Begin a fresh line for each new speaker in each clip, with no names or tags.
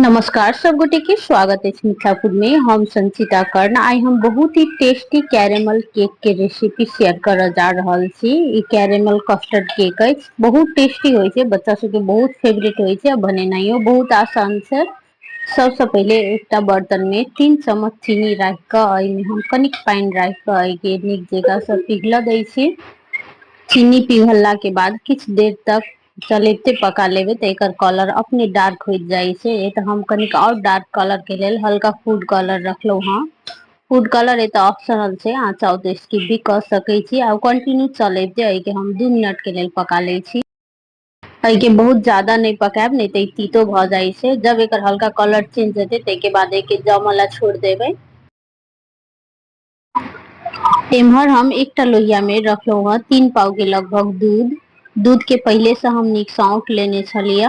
नमस्कार सब गोटे के स्वागत है मिथिला फूड में। हम संचिता कर्ण। आइ हम बहुत ही टेस्टी कैरेमल केक के रेसिपी शेयर करऽ जा रहल छी। ई कैरेमल कस्टर्ड केक अछि, बहुत टेस्टी होइ छै, बच्चा सबके बहुत फेवरेट होइ छै आ बनेनाइयो बहुत आसान छै। सबसँ पहिले एकटा बर्तन में 3 चम्मच चीनी राखि कऽ एहिमे हम कनिक पानि राखि कऽ एहिके नीक जकाँ सँ पिघलऽ दै छी। चीनी पिघलला के बाद किछु देर तक चलेते पका लेबै तऽ एकर कलर अपने डार्क होइत जाइ छै। तऽ हम कनिक आओर डार्क कलर के लेल हल्का फूड कलर रखलहुँ हँ। फूड कलर एतऽ ऑप्शनल छै, अहाँ चाहू तऽ स्किप भी कऽ सकै छी। आ कंटिन्यू चलेते एहिके हम 2 मिनट के लेल पका लै छी। एहिके बहुत ज्यादा नहि पकायब, नहि तऽ ई तीतो भऽ जाइ छै। जब एकर हल्का कलर चेंज हेतै ताहिके बाद एहिके जमऽ ला छोड़ि देबै। एम्हर हम एकटा लोहिया में रखलहुँ हँ 3 पाव के लगभग दूध। दूध के पहिले से हम नीक सँ औंट लेने छलियै।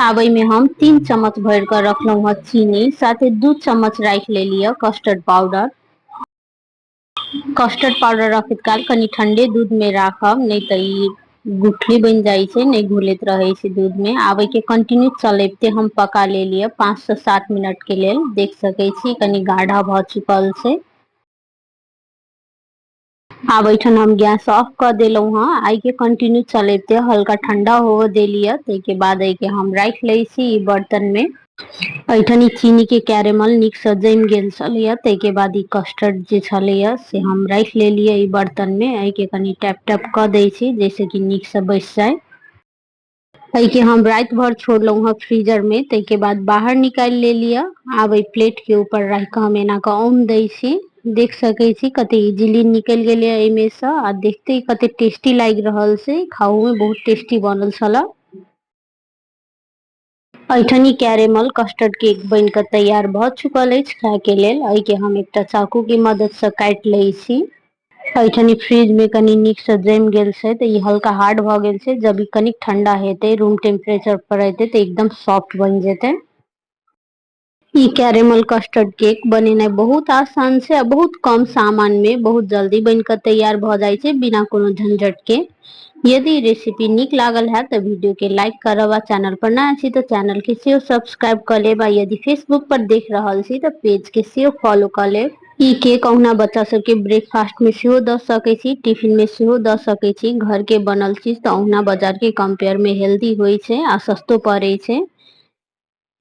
आब एहिमे हम 3 चम्मच भरि कऽ रखलहुँ हँ चीनी, साथे 2 चम्मच राखि लेलियै कस्टर्ड पाउडर। कस्टर्ड पाउडर रखैत काल कनि ठंडे दूध में राखब, नहि तऽ ई गुठली बनि जाइ छै, नहि घुलैत रहै छै दूध में। आब एहिके कंटिन्यू चलैबते हम पका लेलियै 5 से 7 मिनट के लेल। देख सकै छी कनि गाढ़ा भऽ चुकल छै। आब एहिठाम हम गैस ऑफ कऽ देलहुँ हँ। एहिके कंटिन्यू चलैबते हल्का ठंडा होबऽ देलियै। ताहिके बाद एहिके हम राखि लै छी ई बर्तन में। एहिठाम ई चीनी के कैरेमल नीक से जमि गेल छलैया। ताहिके बाद ई कस्टर्ड जे छलैया से हम राखि लेलियै ई बर्तन में। एहिके कनि टैप टैप कऽ दै छी जाहिसँ कि नीक से बैस जाय। एहिके हम राति भर छोड़लहुँ हँ फ्रीजर में। ताहिके बाद बाहर निकालि लेलियै। आब एहि प्लेट के ऊपर राखि कऽ हम एना कऽ औम दै छी। देख सकै छी कते इजीली निकलि गेलै एहिमे सँ आ देखते कते टेस्टी लागि रहल छै। खाओ में बहुत टेस्टी बनल छल। एहिठाम ई कैरेमल कस्टर्ड केक बनि कऽ तैयार भऽ चुकल अछि खाय के लेल। एहिके हम एकटा चाकू के मदद से काटि लै छी। एहिठाम ई फ्रिज में कनि नीक से जमि गेल छै तऽ ई हल्का हार्ड भऽ गेल छै। जब ई कनिक ठंडा हेतै, रूम टेम्परेचर पर एतै तऽ एकदम सॉफ्ट बनि जेतै। ई कैरेमल कस्टर्ड केक बनेनाइ बहुत आसान छै आ बहुत कम सामान में बहुत जल्दी बनि कऽ तैयार भऽ जाइ छै बिना कोनो झंझट के। यदि रेसिपी नीक लागल है तऽ वीडियो के लाइक करब आ चैनल पर नया छी तऽ चैनल के सेहो सब्सक्राइब कऽ लेब आ यदि फेसबुक पर देख रहल छी तऽ पेज के सेहो फॉलो कऽ लेब। ई केक अहुना बच्चा सबके ब्रेकफास्ट में सेहो दऽ सकै छी, टिफिन में सेहो दऽ सकै छी। घर के बनल चीज तऽ अहुना बाजार के कम्पेयर में हेल्दी होइ छै आ सस्तो पड़ै छै।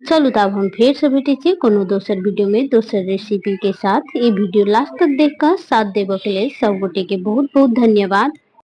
चलू तऽ आब हम फेर से भेटै छी कोनो दोसर वीडियो में दोसर रेसिपी के साथ। ई वीडियो लास्ट तक देख कऽ साथ देबऽ के लेल सब गोटे के बहुत बहुत धन्यवाद।